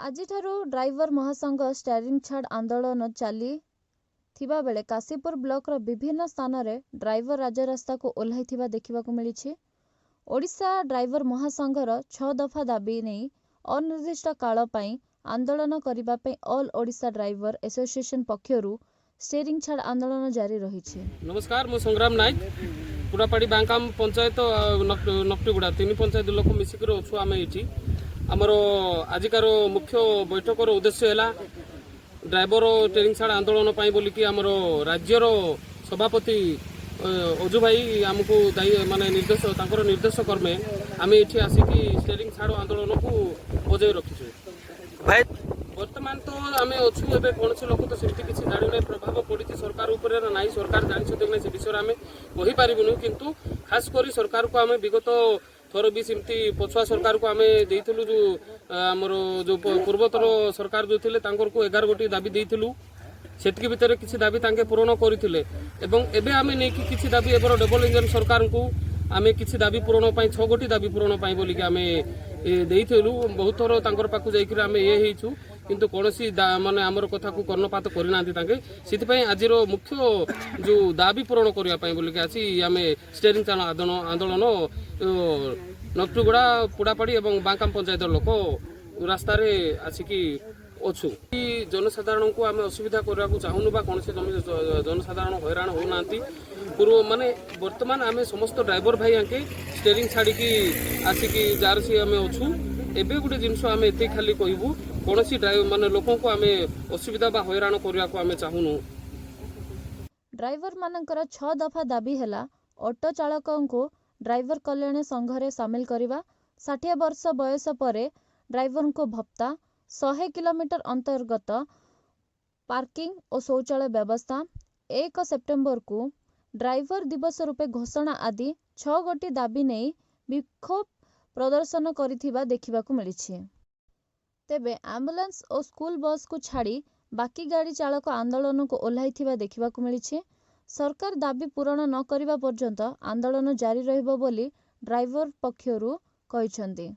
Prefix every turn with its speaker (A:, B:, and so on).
A: ଆଜିଠାରୁ ଡ୍ରାଇଭର ମହାସଂଘ ଷ୍ଟିଅରିଂ ଛାଡ଼ ଆନ୍ଦୋଳନ ଚାଲି ଥିବାବେଳେ କାଶୀପୁର ବ୍ଲକର ବିଭିନ୍ନ ସ୍ଥାନରେ ଡ୍ରାଇଭର ରାଜରାସ୍ତାକୁ ଓହ୍ଲାଇଥିବା ଦେଖିବାକୁ ମିଳିଛି। ଓଡ଼ିଶା ଡ୍ରାଇଭର ମହାସଂଘର 6 ଦଫା ଦାବି ନେଇ ଅନିର୍ଦ୍ଦିଷ୍ଟ କାଳ ପାଇଁ ଆନ୍ଦୋଳନ କରିବା ପାଇଁ ଅଲ୍ ଓଡ଼ିଶା ଡ୍ରାଇଭର ଆସୋସିଏସନ ପକ୍ଷରୁ ଷ୍ଟିଅରିଂ ଛାଡ଼ ଆନ୍ଦୋଳନ ଜାରି ରହିଛି।
B: ନମସ୍କାର, ମୁଁ ସଂଗ୍ରାମ ନାୟକ। ପୁରାପାଡ଼ି, ବାଙ୍କାମ ପଞ୍ଚାୟତ ଆଉ ନକଟିଗୁଡ଼ା, ତିନି ପଞ୍ଚାୟତ ଲୋକ ମିଶିକରି ଅଛୁ ଆମେ ଏଇଠି। ଆମର ଆଜିକାର ମୁଖ୍ୟ ବୈଠକର ଉଦ୍ଦେଶ୍ୟ ହେଲା ଡ୍ରାଇଭର ଷ୍ଟିଅରିଂ ଛାଡ଼ ଆନ୍ଦୋଳନ ପାଇଁ ବୋଲିକି ଆମର ରାଜ୍ୟର ସଭାପତି ଅଜୁ ଭାଇ ଆମକୁ ଦାୟୀ, ମାନେ ନିର୍ଦ୍ଦେଶ, ତାଙ୍କର ନିର୍ଦ୍ଦେଶ କ୍ରମେ ଆମେ ଏଠି ଆସିକି ଷ୍ଟିଅରିଂ ଛାଡ଼ ଆନ୍ଦୋଳନକୁ ବଜାୟ ରଖିଛୁ।
C: ଭାଇ,
B: ବର୍ତ୍ତମାନ ତ ଆମେ ଅଛୁ, ଏବେ କୌଣସି ଲୋକ ତ ସେମିତି କିଛି ଜାଣିନାହିଁ ପ୍ରଭାବ ପଡ଼ିଛି ସରକାର ଉପରେ ନା ନାହିଁ, ସରକାର ଜାଣିଛନ୍ତି କି ନାହିଁ, ସେ ବିଷୟରେ ଆମେ କହିପାରିବୁନୁ। କିନ୍ତୁ ଖାସ କରି ସରକାରକୁ ଆମେ ବିଗତ ଥର ବି ସେମିତି ପଛୁଆ ସରକାରକୁ ଆମେ ଦେଇଥିଲୁ, ଯୋଉ ଆମର ଯୋଉ ପୂର୍ବତନ ସରକାର ଯୋଉ ଥିଲେ, ତାଙ୍କରକୁ 11 ଗୋଟି ଦାବି ଦେଇଥିଲୁ। ସେତିକି ଭିତରେ କିଛି ଦାବି ତାଙ୍କେ ପୂରଣ କରିଥିଲେ ଏବଂ ଏବେ ଆମେ ନେଇକି କିଛି ଦାବି ଏବେର ଡବଲ ଇଞ୍ଜିନ ସରକାରଙ୍କୁ ଆମେ କିଛି ଦାବି ପୂରଣ ପାଇଁ, 6 ଗୋଟି ଦାବି ପୂରଣ ପାଇଁ ବୋଲିକି ଆମେ ଦେଇଥିଲୁ। ବହୁତ ଥର ତାଙ୍କର ପାଖକୁ ଯାଇକରି ଆମେ ଇଏ ହେଇଛୁ, କିନ୍ତୁ କୌଣସି ମାନେ ଆମର କଥାକୁ କର୍ଣ୍ଣପାତ କରିନାହାନ୍ତି ତାଙ୍କେ। ସେଥିପାଇଁ ଆଜିର ମୁଖ୍ୟ ଯୋଉ ଦାବି ପୂରଣ କରିବା ପାଇଁ ବୋଲିକି ଆସି ଆମେ ଷ୍ଟିଅରିଂ ଚାଲ ଆନ୍ଦୋଳନ ନକଟୁଗୁଡ଼ା, ପୁଡ଼ାପାଡ଼ି ଏବଂ ବାଙ୍କାମ ପଞ୍ଚାୟତର ଲୋକ ରାସ୍ତାରେ ଆସିକି ଅଛୁ। ଜନସାଧାରଣଙ୍କୁ ଆମେ ଅସୁବିଧା କରିବାକୁ ଚାହୁଁନୁ ବା କୌଣସି ଜନସାଧାରଣ ହଇରାଣ ହେଉନାହାନ୍ତି। ପୂର୍ବ ମାନେ ବର୍ତ୍ତମାନ ଆମେ ସମସ୍ତ ଡ୍ରାଇଭର ଭାଇ ଆଙ୍କେ ଷ୍ଟିଅରିଂ ଛାଡ଼ିକି ଆସିକି ଯାହାର ସିଏ ଆମେ ଅଛୁ। ଏବେ ଗୋଟେ ଜିନିଷ ଆମେ ଏତିକି ଖାଲି କହିବୁ, କୌଣସି ଡ୍ରାଇଭର ମାନେ ଲୋକଙ୍କୁ ଆମେ ଅସୁବିଧା ବା ହଇରାଣ କରିବାକୁ ଆମେ ଚାହୁଁନୁ।
A: ଡ୍ରାଇଭରମାନଙ୍କର 6 ଦଫା ଦାବି ହେଲା ଅଟୋ ଚାଳକଙ୍କୁ ଡ୍ରାଇଭର କଲ୍ୟାଣ ସଂଘରେ ସାମିଲ କରିବା, 60 ବର୍ଷ ବୟସ ପରେ ଡ୍ରାଇଭରଙ୍କୁ ଭତ୍ତା, 100 କିଲୋମିଟର ଅନ୍ତର୍ଗତ ପାର୍କିଂ ଓ ଶୌଚାଳୟ ବ୍ୟବସ୍ଥା, 1 ସେପ୍ଟେମ୍ବରକୁ ଡ୍ରାଇଭର ଦିବସ ରୂପେ ଘୋଷଣା ଆଦି 6 ଗୋଟି ଦାବି ନେଇ ବିକ୍ଷୋଭ ପ୍ରଦର୍ଶନ କରିଥିବା ଦେଖିବାକୁ ମିଳିଛି। ତେବେ ଆମ୍ବୁଲାନ୍ସ ଓ ସ୍କୁଲ ବସ୍କୁ ଛାଡ଼ି ବାକି ଗାଡ଼ି ଚାଳକ ଆନ୍ଦୋଳନକୁ ଓହ୍ଲାଇଥିବା ଦେଖିବାକୁ ମିଳିଛି। ସରକାର ଦାବି ପୂରଣ ନ କରିବା ପର୍ଯ୍ୟନ୍ତ ଆନ୍ଦୋଳନ ଜାରି ରହିବ ବୋଲି ଡ୍ରାଇଭର ପକ୍ଷରୁ କହିଛନ୍ତି।